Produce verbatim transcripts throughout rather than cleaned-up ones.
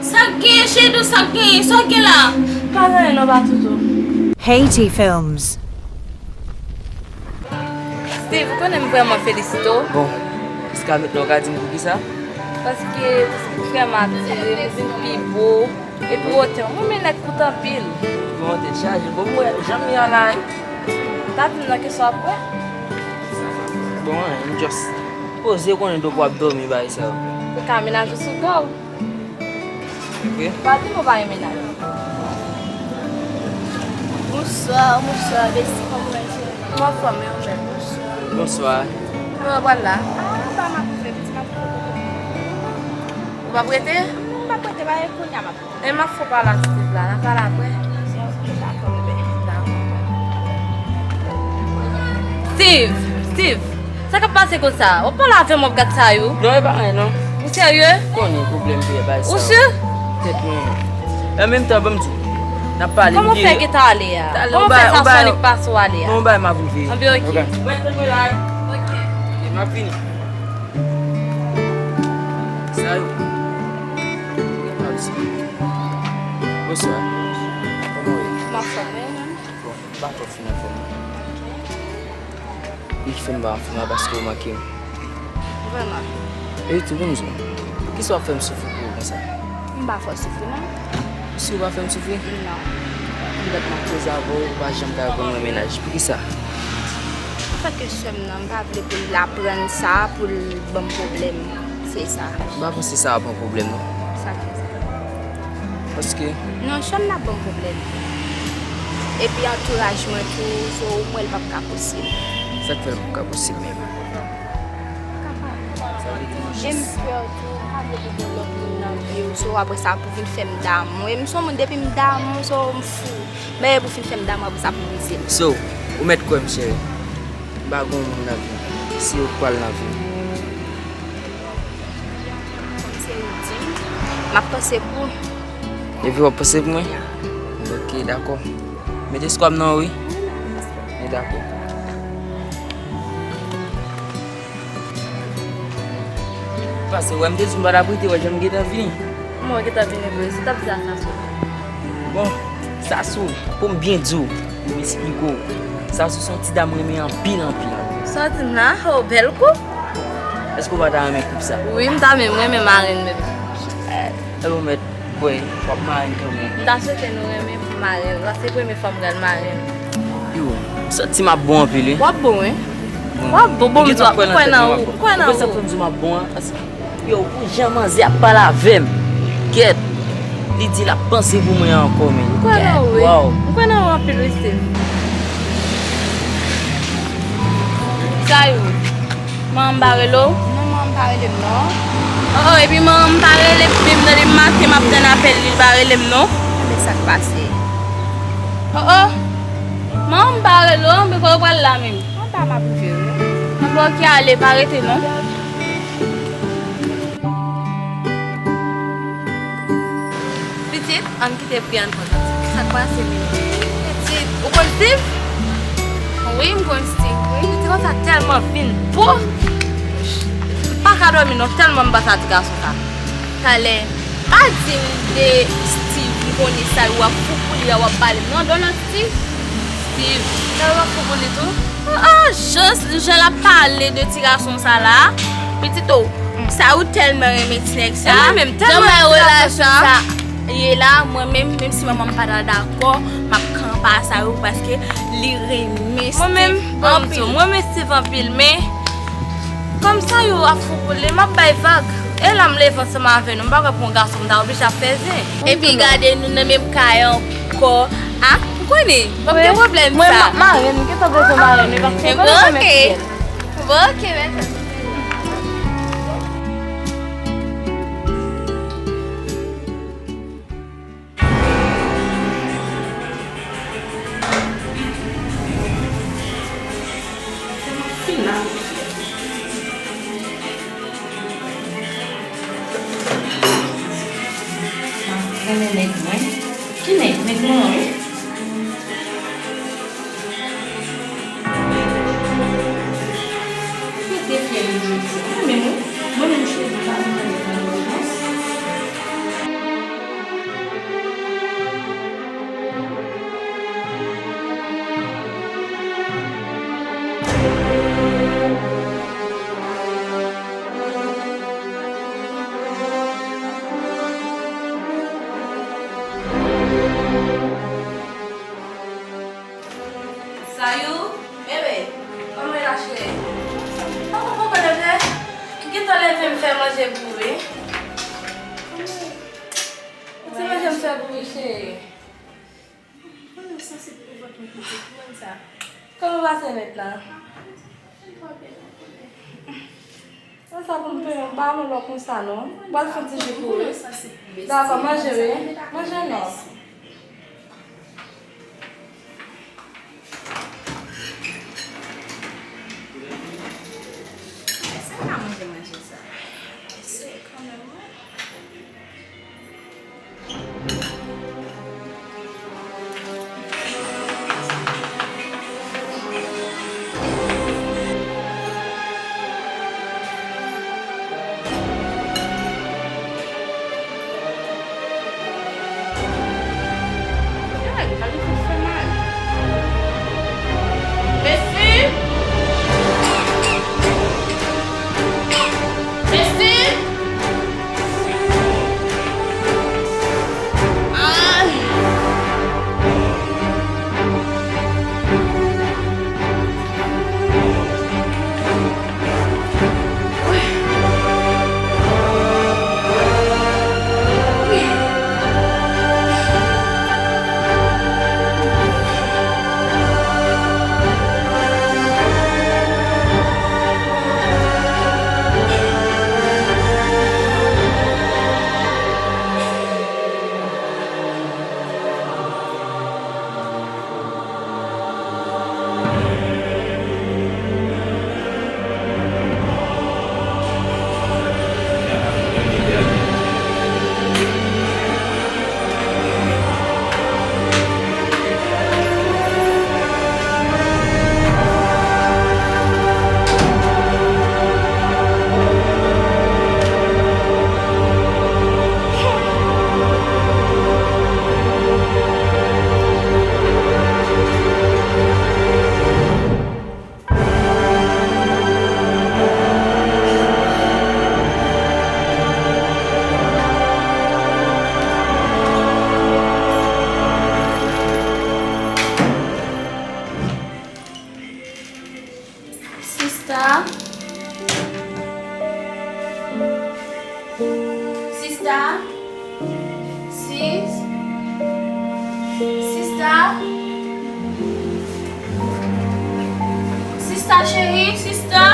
Sa k genyen, cheri, sa k genyen? Sa w gen la? Pa gen anyen non, pa toutou. Haiti Films. Steve, ou konnen m vrèman felisite w. Bon, jiska mentnan ou ka di m poukisa? Paske ou vrèman atire m, ou vin pi bo. Epi wotè w, mwen renmen nèg kout anpil. Bon, tèt chaje. Bon, mwen, jan m ye a la, wi. Ta di m nan kesyon apre. Bon, m just poze konnen donk w ap dòmi bagay sa yo. Ou ka menaj ou sou do w. Ok. Pa di m ou pa gen menaj. Bonswa, bonswa, besi, kòman w ye? Mwen anfòm, e ou menm? Bonswa. Bonswa. Mwen pral la. Ah, ba m ap ouvè, piti m ap ouvè kote. Ou p ap rete? M p ap rete, ba e kounye a m ap E m ap fè w pale ak Steve la, n a pale apre. Ok, dakò, bebe. Dakò. Steve, Steve, sa k ap pase konsa? W ap pale avè m, w ap gad sa yo? Non, e pa anyen, non. Ou serye? Konnen pwoblèm vye bay sa yo. Ou si? Tèt mwen. An menm tan, ban m di w, n ap pale. Kòman w fè gentan ale a? Kòman w fè sa sònik pase w ale a? Non, bay m ap rive. Anben, ok. Ok. Mwen tann mwen la. Ok. Ok, m ap vini. Sa yo. Bonswa. Kòman w ye? M anfòm, e ou menm? Bon, m pa twò fin anfòm non. Ok. Li ki fè m pa anfòm la paske ou manke m. Vrèman? E tou, ban m di w, poukisa w ap fè m soufri pou ou konsa? M pa fè w soufri non. Si ou pa fè m soufri? Non. Pi lòt m ap koze avè w, ou pa janm ka reponn mwen mennaj. Poukisa? Anfèt ke sè m nan, m pa vle pou l aprann sa, pou l ban m pwoblèm. Se sa. M pa panse sa ap yon pwoblèm, non. Sa k fè sa? Paske. Non, sè m nan ap ban m pwoblèm. Epi antouraj mwen tou, so, ou wè l p ap ka posib. Sa k fè l p ap ka posib menm? Sa vle di nou jis. E m pè tou, m pa vle pou gen lòt moun nan vi w, so, apre sa, pou vin fè m damou. E m se yon moun, depi m damou, so, m fou. Men e pou fin fè m damou, apre sa pou brize m. So, ou mèt kwè m, cheri. M pa gen yon moun nan vi m. Se ou k pral nan vi m. Kòm se ou di m, m ap panse pou ou. Epi w ap panse pou mwen? Ok, dakò. Mete skwab nan wi. Men dakò. Pase, wè m te di m pa t ap rete, wè jan m gentan vini. Mwen gentan vini vre, si w t ap di a Sasou. Bon, Sasou, pou m byen di w, pou m esplike w, Sasou se yon ti dam m renmen anpil, anpil, anpil. Sa w di m la, o, bèl koup. Èske w pa ta renmen koup sa? Wi, m ta menm renmen marenn menm. Ebyen, w mèt kwè w ap marenn kanmenm. M ta swete nou renmen pou marenn. Sa se premye fwa m pral marenn. Yo, m santi m ap bon anpil, wi. W ap bon, wi. Bon. W ap bon, bon, m kwè nan ou. M kwè nan ou. Ou konn sa k fè m di w m ap bon an? Paske, yo, pou jan manzè ap pale avè m. Kèt. Li di l ap panse pou mwen ankò, men. M kwè nan ou, wi. Kèt, waw. M kwè nan ou anpil, wi, Steve. Sa yo. Manman m pa rele w? Non, manman m pa rele m non. Oh, oh, epi manman m pa rele m menm nan depi maten m ap tann apèl li, li pa rele m non. Men sa k pase? Oh, oh. Manman m pa rele w, men kote w pral la menm? Anba m ap rive wi. Anba, ok, ale, pa rete non. Pitit, ann kite pri, ann pran tande. Sa k pase menm? Pitit, ou konn Steve? Wi, m konn Steve, wi. Pitit, konsa tèlman vin bo. M pa ka dòmi non, tèlman m panse a ti gason sa. Talè, pa di m de Steve, m konnen sa, w ap fou pou li a, w ap pale m non, Donald Steve. Steve. Nan w ap fou pou li tou? Ah, ah, jan, jan l ap pale de ti gason sa la. Pitit o, sa ou tèlman renmen ti nèg sa. E mwen menm, tèlman renmen ti gason sa. Ye la, mwen menm, menm si manman m pa ta dakò, m ap kanpe a sa wi, paske li renmen Steve anpil. Mwen menm, mwen renmen Steve anpil, men kòm sa yo ap fou pou li, m ap bay vag. E la m leve ansanm avè nou, m pa kwè pou yon gason m ta oblije ap fè zen. Epi gade nou nan menm kay ankò. A, m konnen, p ap gen pwoblèm sa. Mwen, m ap marenn, m gentan bezwen marenn wi, paske m konnen kòman ti nèg. Bon, ok, mèsi. Renmen nèg mwen. Ki nèg? Nèg mwen an wi. Mwen te fyè de jodi a. Mwen menm wi. Mwen menm cheri pa renmen nèg mwen. Sa pou ou, cheri? Mwen menm sansib pou vant mwen pitit, ou konn sa. Kòman w pase nèt la? Mwen twò byen, mwen twò byen. Nan sa pou m touye w, m pa renmen lè w konsa non. M pral fè yon ti ji pou ou wi. Dakò, manje wi. Manje non. Èske m ka manje manje sa? Eseye kanmenm wi. Messi! Messi! Sista. Sista. Sis. Sista. Sista cheri, sista.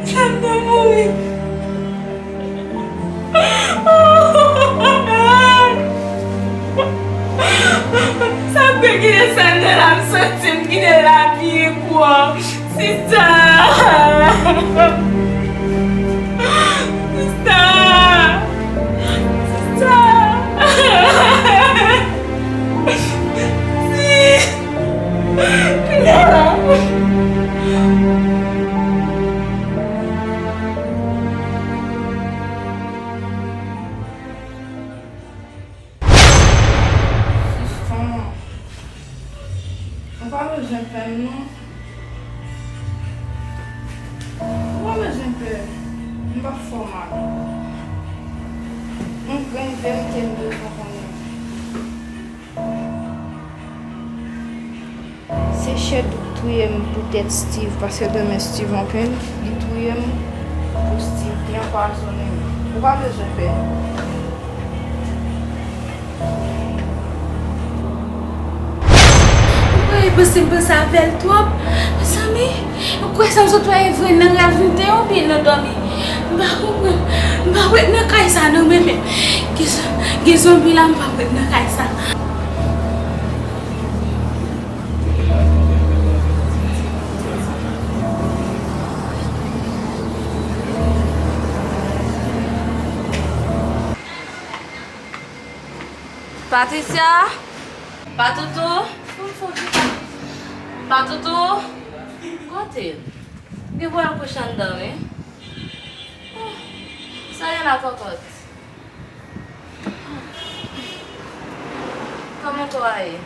Sandra mouri. Sa fè kite Sandra la, m santi m kite la pi pwòp. Sista! Sista! Sista! Si! Kounya la! Sista, ou pa bezwen pè m non. Ou pa bezwen pè. M p ap fè w mal. Yon grenn verite m bezwen konnen. Se Shedou k touye m poutèt Steve, paske demen Steve anpil, li touye m pou Steve, li anpwazonnen m. Ou pa bezwen pè. Ou kwè e panse m panse avè l twòp? Mezanmi, ou kwè sa m sot wè e vre nan rèv m te oubyen nan dòmi? M pa konprann. M p ap ret nan kay sa non, men, men. Gen zon-, gen zonbi la, m p ap ret nan kay sa. Patricia? Patoutou? Patoutou? Kote l? Gen pou al kouche anndan, wi. Oh, sa gen la kòkòt? Kòman kò a ye?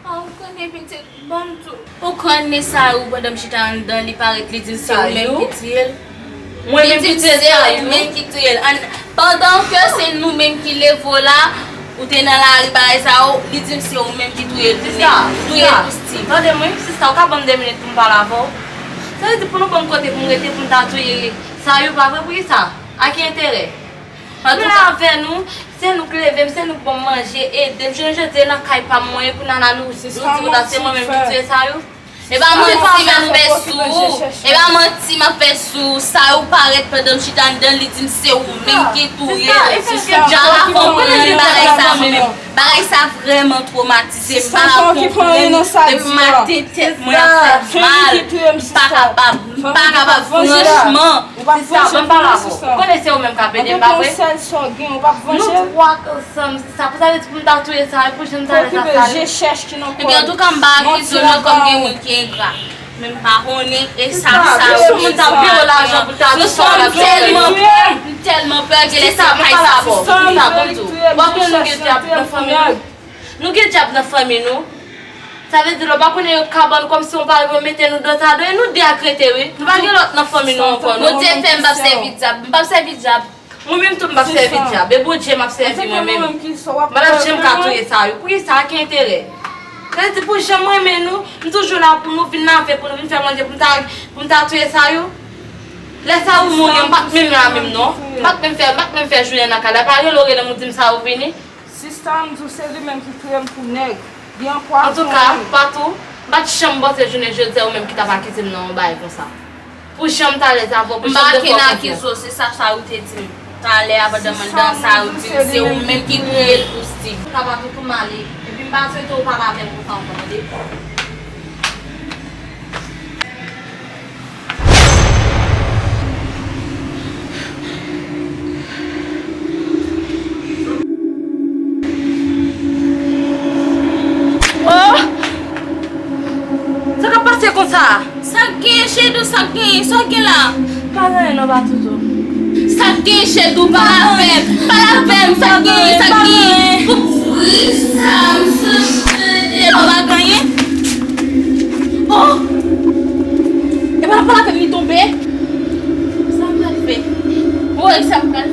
Ah, ou konnen pitit, ban m tou. Ou konnen sa ou pandan m chita anndan, li parèt, li di m se ou menm ki tiye l. Mwen menm ki tiye l, Sayou? Li di m se ou menm ki tiye l. An, pandan ke se nou menm ki leve w la, ou te nan lari bagay sa yo, li di m se ou menm ki touye l. Sista, touye l pou Steve. Tande m wi, sista, ou ka ban m de minit pou m pale avè w? Sa vle di pou nou ban m kote pou m rete pou m ta touye Sayou, pa vre? Poukisa? A ki enterè? Mwen la avè nou, se nou k leve m, se nou k ban m manje, ede m. Jounen jodi a, e nan kay pa m mwen ye, kounye a la nou, nou di konsa se mwen menm ki tiye Sayou. E pa manti m ap fè sou ou. E pa manti m ap fè sou ou. Sayou parèt pandan m chita anndan, li di m se ou menm ki touye l. Djala konprann bagay sa menm. Bagay sa vrèman twomatize m, m pa konprann. Depi maten tèt mwen ap fè m mal. M pa kapab, m pa kapab franchman. Sista, ban m pale avè w. Ou konnen se ou menm k ap ede m, pa vre? Nou twa ansanm, sista, pou sa vle di pou m ta touye Sayou, pou jan m ta lè sa Sayou. Ebyen, antouka, m pa akize w non, kòm gen moun ki engra. Men m pa konnen, e sa, sa, sou moun t ap peye w lajan pou l ta di sa w ap fè. M tèlman pè, m tèlman pè, genlè se kay sa bò. Sista, ban m di w. Ou pa konnen nou gen dyab nan fanmi nou? Nou gen dyab nan fanmi nou. Sa vle di, lè w pa konnen yo ka ban nou kòmsi yon pawòl pou yo mete nou dòt a dòt, e nou de ak rete, wi. Nou pa gen lòt nan fanmi nou ankò, non. Bondye fè m p ap sèvi dyab. M p ap sèvi dyab. Mwen menm tou m p ap sèvi dyab. E Bondye m ap sèvi mwen menm. M pa t ap janm ka touye Sayou. Poukisa? Ki enterè? Sa vle di pou jan m renmen nou, m toujou la pou nou, vin lave pou nou, vin fè manje pou m ta, pou m ta touye Sayou. Lè Sayou mouri, m pa t menm la menm non. M pa t menm fè, m pa t menm fè jounen nan kay la. Pa rele w rele m ou di m Sayou vini. Sista, m di w se li menm ki touye m pou nèg. Li an pwazon wi. Antouka, Patou, m pa t janm panse jounen jodi a ou menm ki t ap akize m nan yon bagay konsa. Pou jan m t alèz avè w, pou jan m te fè w konfyans. M pa ken akize w, se sa Sayou te di m talè a pandan m anndan, Sayou di m se ou menm ki touye l pou Steve. Antouka, Patou, pou m ale. Epi m pa swete w pale avè m konsa ankò, tande? Oh! Sa k ap pase konsa? Sa k genyen, Chedou? Sa k genyen? Sa w gen la? Pa gen anyen non, Patoutou. Sa k genyen, Chedou? Pale avè m. Pale avè m. Sa k genyen? Sa k genyen? Pou pri sa, m sou chede. E pa gen anyen? Oh! E pa l ap pale avè m, li tonbe? Sa m pral fè? Woy, sa m pral